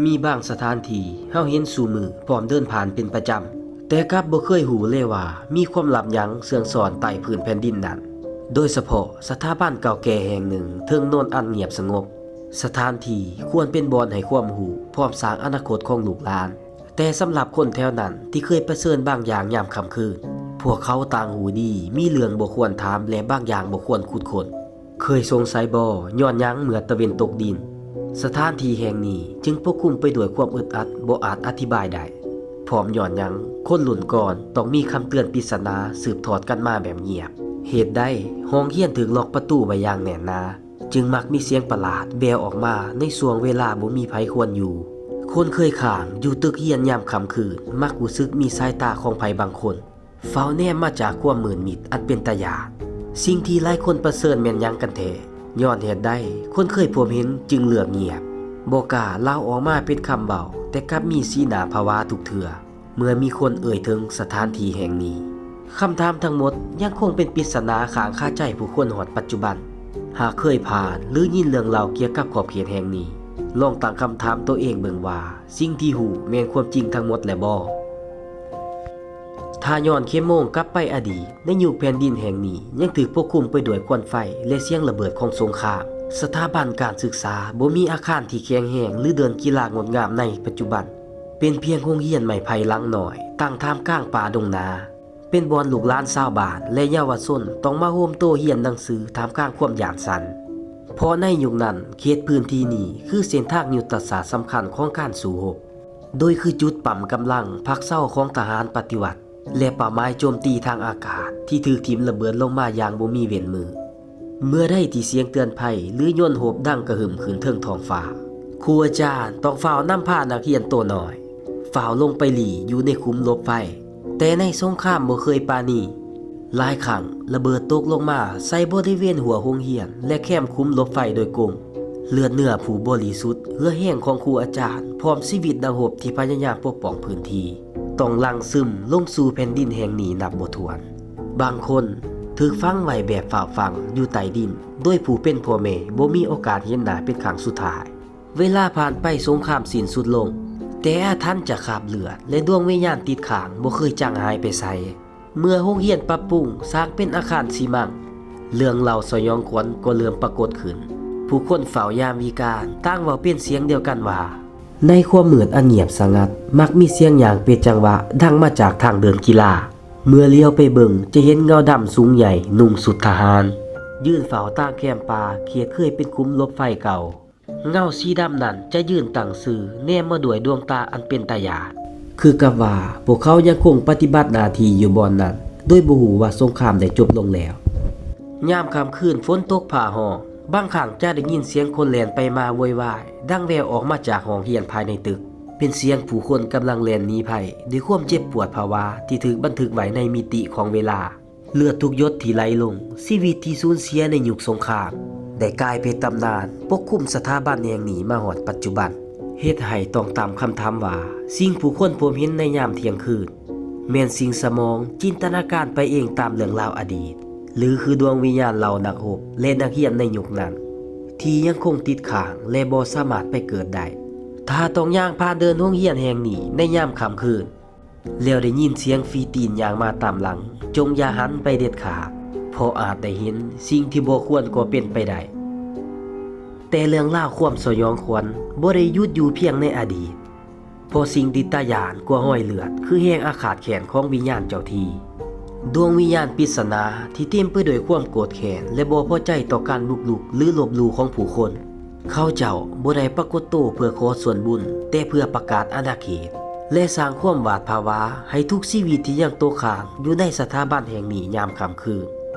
ມີບາງສະຖານທີ່ເຮົາເຫັນສູ່ມື້ ພ້ອມເດີນຜ່ານເປັນປະຈຳ, ແຕ່ກັບບໍ່ເຄີຍຮູ້ເລີຍວ່າມີຄວາມລັບຫຍັງເຊື່ອງຊອນໃຕ້ພື້ນແຜ່ນດິນນັ້ນ, ໂດຍສະເພາະສະຖາບັນເກົ່າແກ່ແຫ່ງໜຶ່ງເທິງເນີນອັນງຽບສະຫງົບ. ສະຖານທີ່ຄວນເປັນບ່ອນໃຫ້ຄວາມຮູ້ ພ້ອມສ້າງອະນາຄົດຂອງລູກຫຼານ. ແຕ່ສຳລັບຄົນແຖວນັ້ນທີ່ເຄີຍປະເຊີນບາງຢ່າງຍາມຄ່ຳຄືນ, ພວກເຂົາຕ່າງຮູ້ດີ ມີເລື່ອງບໍ່ຄວນຖາມ ແລະ ບາງຢ່າງບໍ່ຄວນຂຸດຄົ້ນ. ເຄີຍສົງໄສບໍ່ ຍ້ອນຫຍັງເມື່ອຕາເວັນຕົກດິນ ສະຖານທີ່ແຫ່ງນີ້ຈຶ່ງປົກຄຸມໄປດ້ວຍຄວາມອຶດອັດບໍ່ອາດອະທິບາຍໄດ້? ພ້ອມຍ້ອນຫຍັງຄົນລຸ້ນກ່ອນຕ້ອງມີຄຳເຕືອນປິດສະໜາສືບທອດກັນມາແບບງຽບ? ເຫດໃດຫ້ອງຮຽນຖືກລັອກປະຕູໄວ້ຢ່າງແໜ້ນໜາ? ຈຶ່ງມັກມີສຽງປະຫຼາດແວ່ວອອກມາໃນຊ່ວງເວລາບໍ່ມີໃຜຄວນຢູ່. ຄົນເຄີຍຄ້າງຢູ່ຕຶກຮຽນຍາມຄ່ຳຄືນ ມັກຮູ້ສຶກມີສາຍຕາຂອງໃຜບາງຄົນ ເຝົ້າແນມມາຈາກຄວາມມືດມິດອັນເປັນຕາຢ້ານ. ສິ່ງທີ່ຫຼາຍຄົນປະເຊີນແມ່ນຫຍັງກັນແທ້? ຍ້ອນເຫດໃດຄົນເຄີຍພົບເຫັນຈຶ່ງເລືອກງຽບ, ບໍ່ກ້າເລົ່າອອກມາເປັນຄຳເວົ້າ, ແຕ່ກັບມີສີໜ້າຜະຫວາທຸກເທື່ອ ເມື່ອມີຄົນເອີ່ຍເຖິງສະຖານທີ່ແຫ່ງນີ້. ຄຳຖາມທັງໝົດຍັງຄົງເປັນປິດສະໜາຄ້າງຄາໃຈຜູ້ຄົນຮອດປັດຈຸບັນ. ຫາກເຄີຍຜ່ານ ຫຼື ຍິນເລື່ອງເລົ່າກ່ຽວກັບຂອບເຂດແຫ່ງນີ້, ລອງຕັ້ງຄຳຖາມໂຕເອງເບິ່ງວ່າ ສິ່ງທີ່ຮູ້ແມ່ນຄວາມຈິງທັງໝົດແລ້ວບໍ່? ຖ້າຍ້ອນເຂັມໂມງກັບໄປອະດີດ, ໃນຍຸກແຜ່ນດິນແຫ່ງນີ້ຍັງຖືກປົກຄຸມໄປດ້ວຍຄວັນໄຟ ແລະ ສຽງລະເບີດຂອງສົງຄາມ. ສະຖາບັນການສຶກສາບໍ່ມີອາຄານທີ່ແຂງແຮງ ຫຼື ເດີ່ນກິລາງົດງາມໃນປັດຈຸບັນ. ເປັນພຽງໂຮງຮຽນໄມ້ໄຜ່ຫຼັງນ້ອຍ ຕັ້ງທ່າມກາງປ່າດົງໜາ, ເປັນບ່ອນລູກຫຼານຊາວບ້ານ ແລະ ເຍົາວະຊົນຕ້ອງມາໂຮມໂຕຮຽນໜັງສືທ່າມກາງຄວາມຢ້ານສັ່ນ. ເພາະໃນຍຸກນັ້ນ ເຂດພື້ນທີ່ນີ້ຄືເສັ້ນທາງຍຸດທະສາດສຳຄັນຂອງການສູ້ຮົບ, ໂດຍຄືຈຸດປ້ຳກຳລັງພັກເຊົາຂອງທະຫານປະຕິວັດ ແລະ ເປົ້າໝາຍໂຈມຕີທາງອາກາດທີ່ຖືກຖິ້ມລະເບີດລົງມາຢ່າງບໍ່ມີເວັ້ນມື. ເມື່ອໃດທີ່ສຽງເຕືອນໄພ ຫຼື ຍົນຮົບດັງກະຫຶ່ມຂຶ້ນເທິງທ້ອງຟ້າ, ຄູອາຈານຕ້ອງຟ້າວນຳພານັກຮຽນໂຕນ້ອຍ ຟ້າວລົງໄປຫຼີ່ຢູ່ໃນຂຸມຫຼົບໄຟ. ແຕ່ໃນສົງຄາມບໍ່ເຄີຍປານີ, ຫຼາຍຄັ້ງລະເບີດຕົກລົງມາໃສ່ບໍລິເວນຮົ້ວໂຮງຮຽນ ແລະ ແຄມຂຸມຫຼົບໄຟໂດຍກົງ. ເລືອດເນື້ອຜູ້ບໍລິສຸດ, ເຫື່ອແຮງຂອງຄູອາຈານ ພ້ອມຊີວິດນັກຮົບທີ່ພະຍາຍາມປົກປ້ອງພື້ນທີ່ ຕ້ອງຫຼັ່ງຊຶມລົງສູ່ແຜ່ນດິນແຫ່ງນີ້ນັບບໍ່ຖ້ວນ. ບາງຄົນຖືກຝັງໄວ້ແບບຝາກຝັງຢູ່ໃຕ້ດິນ ໂດຍຜູ້ເປັນພໍ່ແມ່ບໍ່ມີໂອກາດເຫັນໜ້າເປັນຄັ້ງສຸດທ້າຍ. ເວລາຜ່ານໄປ, ສົງຄາມສິ້ນສຸດລົງ, ແຕ່ອາຖັນຈາກຄາບເລືອດ ແລະ ດວງວິນຍານຕິດຄ້າງບໍ່ເຄີຍຈາງຫາຍໄປໃສ. ເມື່ອໂຮງຮຽນປັບປຸງສ້າງເປັນອາຄານຊີມັງ, ເລື່ອງເລົ່າສະຫຍອງຂວັນກໍເລີ່ມປາກົດຂຶ້ນ. ຜູ້ຄົນເຝົ້າຍາມວິການຕ່າງເວົ້າເປັນສຽງດຽວກັນວ່າ ໃນຄວາມມືດອັນງຽບສະຫງັດ ມັກມີສຽງຍ່າງເປັນຈັງຫວະດັງມາຈາກທາງເດີ່ນກິລາ. ເມື່ອຫຼຽວໄປເບິ່ງຈະເຫັນເງົາດຳສູງໃຫຍ່ນຸ່ງຊຸດທະຫານ ຢືນເຝົ້າຕາມແຄມປ່າເຂດເຄີຍເປັນຂຸມຫຼົບໄຟເກົ່າ. ເງົາສີດຳນັ້ນຈະຢືນຕັ້ງຊື່ແນມມາດ້ວຍດວງຕາອັນເປັນຕາຢ້ານ, ຄືກັບວ່າພວກເຂົາຍັງຄົງປະຕິບັດໜ້າທີ່ຢູ່ບ່ອນນັ້ນ ໂດຍບໍ່ຮູ້ວ່າສົງຄາມໄດ້ຈົບລົງແລ້ວ. ຍາມຄ່ຳຄືນຝົນຕົກຟ້າຮ້ອງ, ບາງຄັ້ງຈະໄດ້ຍິນສຽງຄົນແລ່ນໄປມາໂວຍວາຍ ດັງແວ່ວອອກມາຈາກຫ້ອງຮຽນພາຍໃນຕຶກ. ເປັນສຽງຜູ້ຄົນກຳລັງແລ່ນໜີໄພ ດ້ວຍຄວາມເຈັບປວດພະວາທີ່ຖືກບັນທຶກໄວ້ໃນມິຕິຂອງເວລາ. ເລືອດທຸກຫຍົດທີ່ໄຫຼລົງ, ຊີວິດທີ່ສູນເສຍໃນຍຸກສົງຄາມ ໄດ້ກາຍເປັນຕຳນານປົກຄຸມສະຖາບັນແຫ່ງນີ້ມາຮອດປັດຈຸບັນ, ເຮັດໃຫ້ຕ້ອງຕັ້ງຄຳຖາມວ່າ ສິ່ງຜູ້ຄົນພົບເຫັນໃນຍາມທ່ຽງຄືນ ແມ່ນສິ່ງສະໝອງຈິນຕະນາການໄປເອງຕາມເລື່ອງລາວອະດີດ ຫຼື ຄືດວງວິນຍານເຫຼົ່ານັກຮົບ ແລະ ນັກຮຽນໃນຍຸກນັ້ນ ທີ່ຍັງຄົງຕິດຄ້າງ ແລະ ບໍ່ສາມາດໄປເກີດໄດ້. ຖ້າຕ້ອງຍ່າງຜ່ານເດີ່ນໂຮງຮຽນແຫ່ງນີ້ໃນຍາມຄ່ຳຄືນ ແລ້ວໄດ້ຍິນສຽງຝີຕີນຍ່າງມາຕາມຫຼັງ, ຈົ່ງຢ່າຫັນໄປເດັດຂາດ, ເພາະອາດໄດ້ເຫັນສິ່ງທີ່ບໍ່ຄວນກໍເປັນໄປໄດ້. ແຕ່ເລື່ອງລາວຄວາມສະຫຍອງຂວັນບໍ່ໄດ້ຢຸດຢູ່ພຽງໃນອະດີດ, ເພາະສິ່ງທີ່ຕາຢ້ານກວ່າຮອຍເລືອດ ຄືແຮງອາຄາດແຄ້ນຂອງວິນຍານເຈົ້າທີ່. ດວງວິນຍານປິດສະໜາທີ່ເຕັມໄປດ້ວຍຄວາມໂກດແຄ້ນ ແລະ ບໍ່ພໍໃຈຕໍ່ການບຸກລຸກ ຫຼື ລົບຫຼູ່ຂອງຜູ້ຄົນ. ເຂົາເຈົ້າບໍ່ໄດ້ປາກົດໂຕເພື່ອຂໍສ່ວນບຸນ, ແຕ່ເພື່ອປະກາດອານາເຂດ ແລະ ສ້າງຄວາມຫວາດຜະຫວາໃຫ້ທຸກຊີວິດທີ່ຍັງຕົກຄ້າງຢູ່ໃນສະຖາບັນແຫ່ງນີ້ຍາມຄ່ຳຄືນ.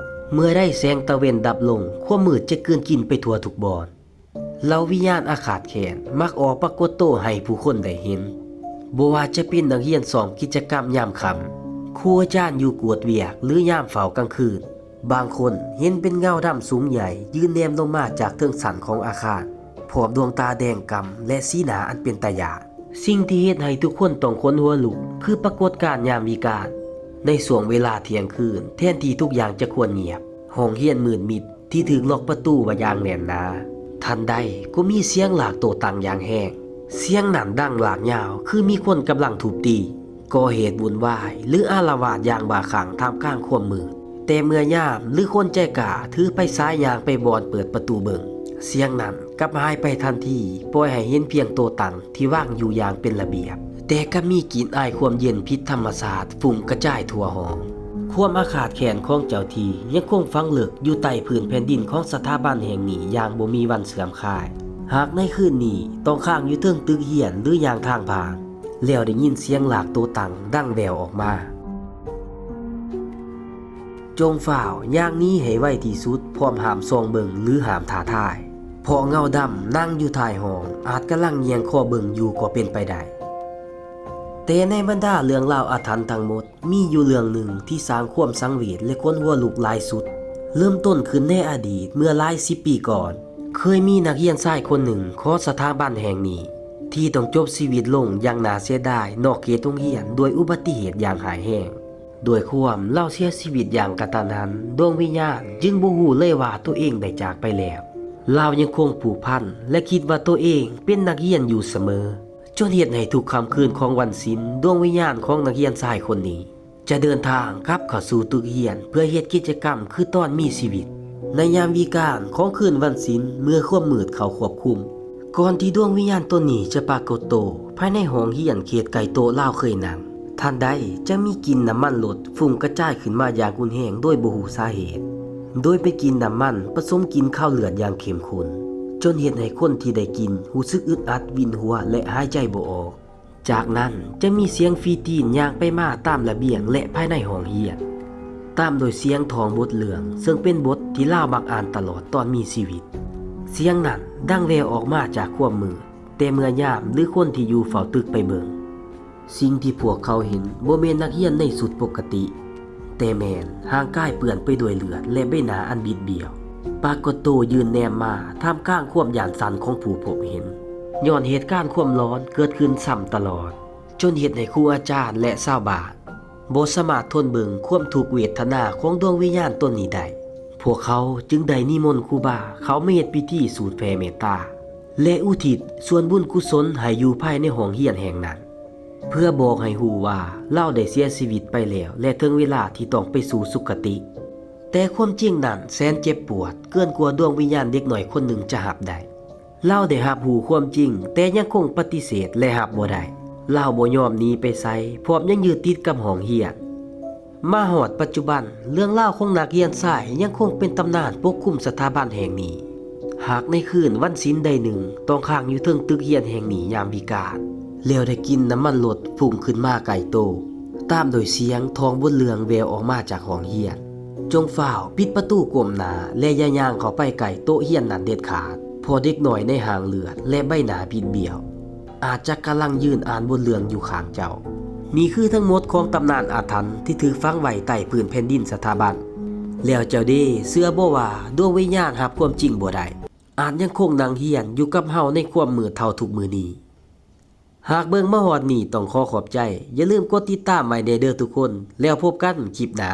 ເມື່ອໃດແສງຕາເວັນດັບລົງ, ຄວາມມືດຈະກືນກິນໄປທົ່ວທຸກບ່ອນ. ເຫຼົ່າວິນຍານອາຄາດແຄ້ນມັກອອກປາກົດໂຕໃຫ້ຜູ້ຄົນໄດ້ເຫັນ, ບໍ່ວ່າຈະເປັນນັກຮຽນຊ້ອມກິດຈະກຳຍາມຄ່ຳ, ຄູອາຈານຢູ່ກວດວຽກ ຫຼື ຍາມເຝົ້າກາງຄືນ. ບາງຄົນເຫັນເປັນເງົາດຳສູງໃຫຍ່ຍື່ນແນມລົງມາຈາກເທິງຊັ້ນຂອງອາຄານ, ພ້ອມດວງຕາແດງກ່ຳ ແລະ ສີໜ້າອັນເປັນຕາຢ້ານ. ສິ່ງທີ່ເຮັດໃຫ້ທຸກຄົນຕ້ອງຂົນຫົວລຸກ ຄືປາກົດການຍາມວິການ. ໃນຊ່ວງເວລາທ່ຽງຄືນ, ແທນທີ່ທຸກຢ່າງຈະຄວນງຽບ, ຫ້ອງຮຽນມືດມິດທີ່ຖືກລັອກປະຕູໄວ້ຢ່າງແໜ້ນໜາ, ທັນໃດກໍມີສຽງລາກໂຕຕັ່ງຢ່າງແຮງ. ສຽງນັ້ນດັງຫຼາກຍາວ ຄືມີຄົນກຳລັງທຸບຕີ, ກໍ່ເຫດວຸ່ນວາຍ ຫຼື ອາລະວາດຢ່າງບ້າຄື້ນທ່າມກາງຄວາມມືດ. ແຕ່ເມື່ອຍາມ ຫຼື ຄົນໃຈກ້າຖືໄຟສາຍຍ່າງໄປບ່ອນເປີດປະຕູເບິ່ງ, ສຽງນັ້ນກັບຫາຍໄປທັນທີ, ປ່ອຍໃຫ້ເຫັນພຽງໂຕຕັງທີ່ວາງຢູ່ຢ່າງເປັນລະບຽບ, ແຕ່ກັບມີກິ່ນອາຍຄວາມເຢັນຜິດທຳມະຊາດຟຸ້ງກະຈາຍທົ່ວຫ້ອງ. ຄວາມອາຄາດແຄ້ນຂອງເຈົ້າທີ່ຍັງຄົງຝັງເລິກຢູ່ໃຕ້ພື້ນແຜ່ນດິນຂອງສະຖາບັນແຫ່ງນີ້ຢ່າງບໍ່ມີວັນເສື່ອມຄາຍ. ຫາກໃນຄືນນີ້ຕ້ອງຄ້າງຢູ່ເທິງຕຶກຮຽນ ຫຼື ຍ່າງທາງຜ່ານ, ແລ້ວໄດ້ຍິນສຽງລາກໂຕຕັງດັງແວ່ວອອກມາ. ຈົ່ງຟ້າວຍ່າງໜີໃຫ້ໄວທີ່ສຸດ, ພ້ອມຫ້າມສ່ອງເບິ່ງ ຫຼື ຫ້າມທ້າທາຍ, ເພາະເງົາດຳນັ່ງຢູ່ທ້າຍຫ້ອງ ອາດກຳລັງຍ່ຽງຄໍເບິ່ງຢູ່ກໍເປັນໄປໄດ້. ແຕ່ໃນບັນດາເລື່ອງລາວອາຖັນທັງໝົດ, ມີຢູ່ເລື່ອງໜຶ່ງທີ່ສ້າງຄວາມສັງເວດ ແລະ ຂົນຫົວລຸກຫຼາຍສຸດ. ເລີ່ມຕົ້ນຂຶ້ນໃນອະດີດເມື່ອຫຼາຍສິບປີກ່ອນ, ເຄີຍມີນັກຮຽນຊາຍຄົນໜຶ່ງຂໍສະຖາບັນແຫ່ງນີ້ ທີ່ຕ້ອງຈົບຊີວິດລົງຢ່າງໜ້າເສຍດາຍນອກເຂດໂຮງຮຽນດ້ວຍອຸບັດຕິເຫດຢ່າງຮ້າຍແຮງ. ດ້ວຍຄວາມລາວເສຍຊີວິດຢ່າງກະທັນຫັນ, ດວງວິນຍານຈຶ່ງບໍ່ຮູ້ເລີຍວ່າໂຕເອງໄດ້ຈາກໄປແລ້ວ. ລາວຍັງຄົງຜູກພັນ ແລະ ຄິດວ່າໂຕເອງເປັນນັກຮຽນຢູ່ສະເໝີ, ຈົນເຮັດໃຫ້ທຸກຄ່ຳຄືນຂອງວັນສິນ, ດວງວິນຍານຂອງນັກຮຽນຊາຍຄົນນີ້ຈະເດີນທາງກັບເຂົ້າສູ່ຕຶກຮຽນ ເພື່ອເຮັດກິດຈະກຳຄືຕອນມີຊີວິດ. ໃນຍາມວິການຂອງຄືນວັນສິນ, ເມື່ອຄວາມມືດເຂົ້າຄວບຄຸມ, ກ່ອນທີ່ດວງວິນຍານຕົນນີ້ຈະປາກົດໂຕພາຍໃນຫ້ອງຮຽນເຂດໃກ້ໂຕະລາວເຄີຍນັ່ງ, ທັນໃດຈະມີກິ່ນນ້ຳມັນລົດຟຸ້ງກະຈາຍຂຶ້ນມາຢ່າງຮຸນແຮງໂດຍບໍ່ຮູ້ສາເຫດ, ໂດຍເປັນກິ່ນນ້ຳມັນປະສົມກິ່ນຄາວເລືອດຢ່າງເຂັ້ມຂຸ້ນ, ຈົນເຮັດໃຫ້ຄົນທີ່ໄດ້ກິ່ນຮູ້ສຶກອຶດອັດ, ວິນຫົວ ແລະ ຫາຍໃຈບໍ່ອອກ. ຈາກນັ້ນຈະມີສຽງຟີຕີນຍ່າງໄປມາຕາມລະບຽງ ແລະ ພາຍໃນຫ້ອງຮຽນ, ຕາມດ້ວຍສຽງທ່ອງບົດເລື່ອງ ເຊິ່ງເປັນບົດທີ່ລາວມັກອ່ານຕະຫຼອດຕອນມີຊີວິດ. ສຽງນັ້ນດັງແວ່ວອອກມາຈາກຄວາມມືດ, ແຕ່ເມື່ອຍາມ ຫຼື ຄົນທີ່ຢູ່ເຝົ້າຕຶກໄປເບິ່ງ, ສິ່ງທີ່ພວກເຂົາເຫັນບໍ່ແມ່ນນັກຮຽນໃນຊຸດປົກກະຕິ, ແຕ່ແມ່ນຮ່າງກາຍເປື້ອນໄປດ້ວຍເລືອດ ແລະ ໃບໜ້າອັນບິດບ້ຽວ ປາກົດໂຕຍື່ນແນມມາທ່າມກາງຄວາມຢ້ານສັ່ນຂອງຜູ້ພົບເຫັນ, ຍ້ອນເຫດການຄວາມຫຼອນເກີດຂຶ້ນຊ້ຳຕະຫຼອດ, ຈົນເຮັດໃຫ້ຄູອາຈານ ແລະ ຊາວບ້ານບໍ່ສາມາດທົນເບິ່ງຄວາມທຸກເວທະນາຂອງດວງວິນຍານຕົນນີ້ໄດ້. ພວກເຂົາຈຶ່ງໄດ້ນິມົນຄູບາເຂົ້າມາເຮັດພິທີສູດແຜ່ເມດຕາ ແລະ ອຸທິດສ່ວນບຸນກຸສົນໃຫ້ຢູ່ພາຍໃນຫ້ອງຮຽນແຫ່ງນັ້ນ, ເພື່ອບອກໃຫ້ຮູ້ວ່າລາວໄດ້ເສຍຊີວິດໄປແລ້ວ ແລະ ເຖິງເວລາທີ່ຕ້ອງໄປສູ່ສຸຄະຕິ. ແຕ່ຄວາມຈິງນັ້ນແສນເຈັບປວດເກີນກວ່າດວງວິນຍານເດັກນ້ອຍຄົນໜຶ່ງຈະຮັບໄດ້. ລາວໄດ້ຮັບຮູ້ຄວາມຈິງ, ແຕ່ຍັງຄົງປະຕິເສດ ແລະ ຮັບບໍ່ໄດ້. ລາວບໍ່ຍອມໜີໄປໃສ, ພ້ອມຍັງຍຶດຕິດກັບຫ້ອງຮຽນ. ມາຮອດປັດຈຸບັນ, ເລື່ອງລາວຂອງນັກຮຽນຊາຍຍັງຄົງເປັນຕຳນານປົກຄຸມສະຖາບັນແຫ່ງນີ້. ຫາກໃນຄືນວັນສິນໃດໜຶ່ງ ຕ້ອງຄ້າງຢູ່ເທິງຕຶກຮຽນແຫ່ງນີ້ຍາມວິການ, ແລ້ວໄດ້ກິ່ນນ້ຳມັນລົດຟຸ້ງຂຶ້ນມາໃກ້ໂຕ, ຕາມດ້ວຍສຽງທ່ອງບົດເລື່ອງແວ່ວອອກມາຈາກຫ້ອງຮຽນ. ຈົ່ງຟ້າວປິດປະຕູກົ້ມໜ້າ ແລະ ຢ່າຍ່າງເຂົ້າໄປໃກ້ໂຕະຮຽນນັ້ນເດັດຂາດ, ເພາະເດັກນ້ອຍໃນຮ່າງເລືອດ ແລະ ໃບໜ້າບິດບ້ຽວ ອາດຈະກຳລັງຢືນອ່ານບົດເລື່ອງຢູ່ຂ້າງເຈົ້າ. ນີ້ຄືທັງໝົດຂອງຕຳນານອາຖັນທີ່ຖືກຝັງໄວ້ໃຕ້ພື້ນແຜ່ນດິນສະຖາບັນ. ແລ້ວເຈົ້າເດ, ເຊື່ອບໍ່ວ່າດວງວິນຍານຮັບຄວາມຈິງບໍ່ໄດ້, ອາດຍັງຄົງນັ່ງຮຽນຢູ່ກັບເຮົາໃນຄວາມມືດເທົ່າທຸກມື້ນີ້? ຫາກເບິ່ງມາຮອດນີ້ຕ້ອງຂໍຂອບໃຈ, ຢ່າລືມກົດຕິດຕາມໄວ້ແດ່ເດີທຸກຄົນ, ແລ້ວພົບກັນຄລິບໜ້າ.